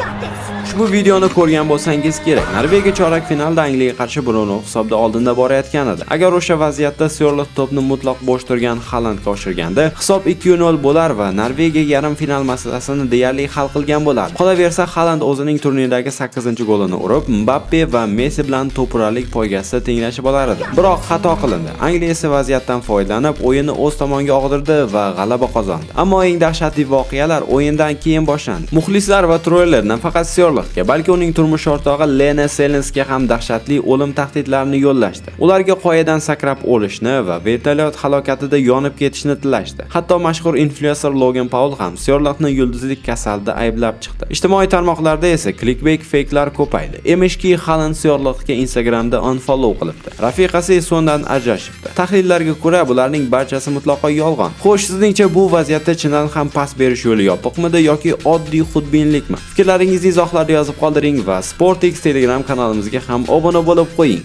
Got this. Ushbu videoni ko'rgan bo'lsangiz kerak. Norvegiya chorak finalda Angliyaga qarshi 1-0 hisobda oldinda borayotgan edi. Agar o'sha vaziyatda Syorloth to'pni mutlaq bo'sh turgan Haalandga oshirganda, hisob 2-0 bo'lar va Norvegiya yarim final masalasini deyarli hal qilgan bo'lardi. Qolaversa, Haaland o'zining turnirdagi 8-golini urib, Mbappe va Messi bilan to'purarlik poygasida tenglashib olar edi. Biroq xato qilindi. Angliya esa vaziyatdan foydalanib, o'yinni o'z tomonga og'dirdi va g'alaba qozondi. Ammo eng dahshatli voqealar o'yindan keyin boshlandi. Muxlislar va trollar nafaqat Syorlothga, balki uning turmush o'rtog'i Lena Selensga ham dahshatli o'lim tahdidlarini yo'llashdi. Ularga qoyadan sakrab o'lishni va vertolyot halokatida yonib ketishni tilashdi. Hatto mashhur inflyuenser Logan Paul ham Syorlothni yulduzlik kasalida ayblab chiqdi. Ijtimoiy tarmoqlarda esa clickbait fakelar ko'paydi. Emishki, Haaland Syorlothga Instagramda unfollow qilibdi. Rafiqasi esa undan ajrashibdi. Tahlillarga ko'ra, bularning barchasi mutlaqo yolg'on. Xo'sh, sizningcha bu vaziyatda chindan ham pas berish yo'li yopiqmidi yoki oddiy xudbinlikmi? Fikrlaringizni izohlarda yozib qoldiring va SportX Telegram kanalimizga ham obuna bo'lib qo'ying.